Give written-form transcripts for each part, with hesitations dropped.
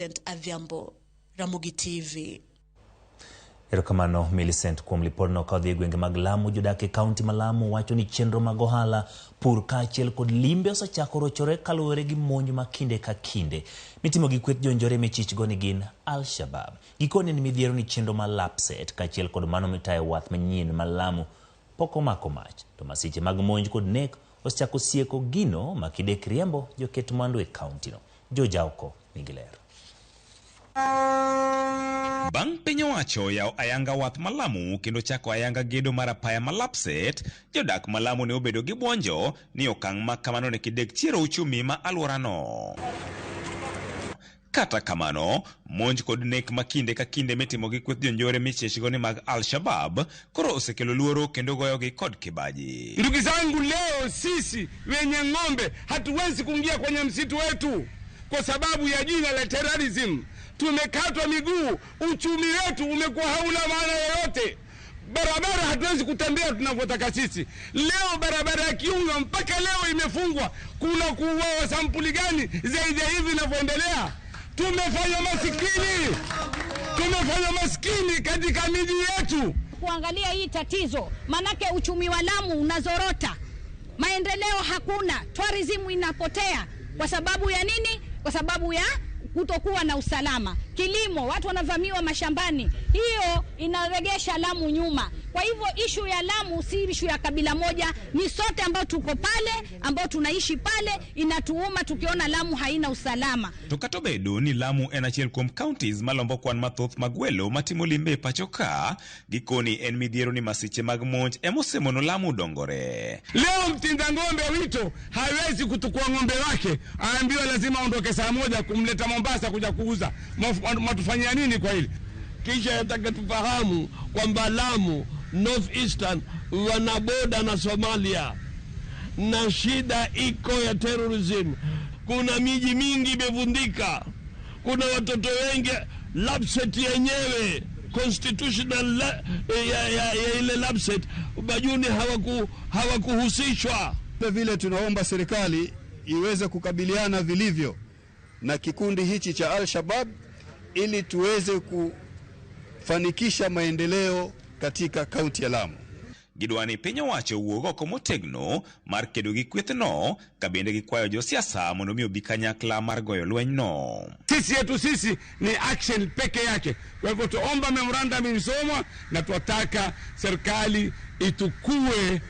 Millicent Adhiambo, Ramogi TV. Erokamano Millicent kuom lipodno. Ka odhi e gwenge mag Lamu, jodak e kaunti ma Lamu wacho ni chenro mag ohala, pur kaachiel kod limbe osechako rochore kaluwore gi monj ma kinde ka kinde mitimo gi kweth jonjore michichgo ni gin Al-Shabab. Gikone ni midhiero ni chenro mar Lapsset kaachiel kod mano mitayo wath manyien ma Lamu pok omako mach, to masiche mag monj kod nek osechako sieko gino ma kidek riembo joket mwandu e kauntino. George Aoko nigi ler. Bang' piny owacho yawo ayanga wath ma Lamu kendo chako ayanga gedo mar apaya ma Lapsset, jodak ma Lamu ne obedo gi buonjo ni okang' ma kamano ne kidek chiero uchumi ma alworano. Kata kamano, monj kod nek ma kinde ka kinde mitimo gi kweth jonjore michichgo ni mag Al-Shabab koro osekelo luoro kendo goyogi kod kibaji. Ndugu zangu, leo sisi wenye ng'ombe hatuwezi kuingia kwenye msitu wetu kwa sababu ya jina la terrorism. Tumekatwa miguu, uchumi wetu umekuwa hauna maana yoyote. Barabara hatuwezi kutembea tunavyotaka sisi. Leo barabara ya Kiunga mpaka leo imefungwa. Kuna kuuawa sampuli gani zaidi ya hivi inavyoendelea? Tumefanya masikini, tumefanya masikini katika miji yetu. Kuangalia hii tatizo, manake uchumi wa Lamu unazorota, maendeleo hakuna, tourism inapotea. Kwa sababu ya nini? Kwa sababu ya kutokuwa na usalama. Kilimo, watu wanavamiwa mashambani, hiyo inaregesha Lamu nyuma. Kwa hivyo ishu ya Lamu si ishu ya kabila moja, ni sote ambao tuko pale, ambao tunaishi pale, inatuuma tukiona Lamu haina usalama. To kata obedo ni Lamu en achiel kuom counties malombo kwan mathoth mag welo matimo limbe e pacho ka, gikoni en midhiero ni masiche mag monj emosemono Lamu dongore. Leo mchinja ng'ombe Wito hawezi kutukua ng'ombe wake, aambiwa lazima aondoke saa 1 kumleta Mombasa kuja kuuza. Mwatufanyia nini kwa hili? Kisha yataka tufahamu kwamba Lamu North Eastern wana boda na Somalia na shida iko ya terrorism. Kuna miji mingi imevundika, kuna watoto wengi. Lapsset yenyewe constitutional ya ile Lapsset Bajuni hawakuhusishwa. Vile tunaomba serikali iweze kukabiliana vilivyo na kikundi hichi cha Al-Shabaab ili tuweze kufanikisha maendeleo katika kaunti ya Lamu. Gidwani piny owacho owuog oko motegno mar kedo gi kwethno ka bende gikwayo josiasa mondo mi obi kanyakla mar goyo lweny no. Sisi yetu sisi ni action peke yake. Kwa hivyo tuomba memorandum isomwa na tuataka serikali itukue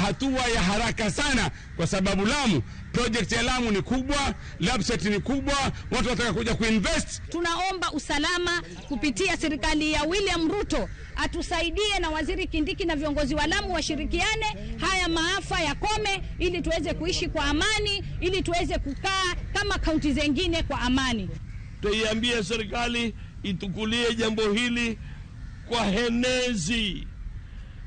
hatua ya haraka sana, kwa sababu Lamu, project ya Lamu ni kubwa, Lapsset ni kubwa, watu wataka kuja kuinvest. Tunaomba usalama kupitia serikali ya William Ruto atusaidie, na Waziri Kindiki na viongozi wa Lamu washirikiane, haya maafa yakome, ili tuweze kuishi kwa amani, ili tuweze kukaa kama kaunti zingine kwa amani. Tuiambie serikali itukulie jambo hili kwa henezi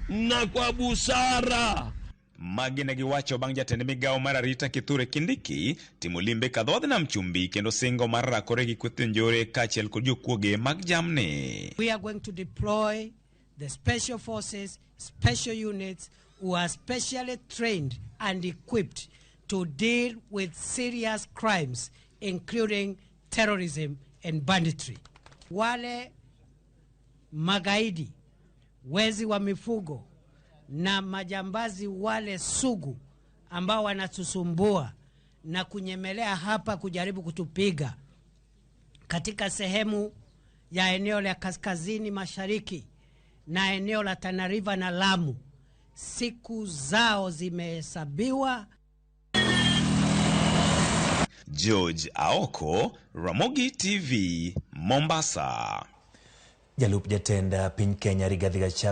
na kwa busara. Magi ne giwacho bang' jatend migawo mar arita Kithure Kindiki timo limbe ka dhodh nam chumbi kendo singo mar rakore gi kweth jonjore kaachiel kod jokuoge mag jamni. We are going to deploy the special forces, special units who are specially trained and equipped to deal with serious crimes including terrorism and banditry. Wale magaidi, wezi wa mifugo na majambazi wale sugu ambao wanatusumbua na kunyemelea hapa kujaribu kutupiga katika sehemu ya eneo la kaskazini mashariki na eneo la Tana River na Lamu, siku zao zimehesabiwa. George Aoko, Ramogi TV, Mombasa. Jalup jatend piny Kenya Rigathi Gachagua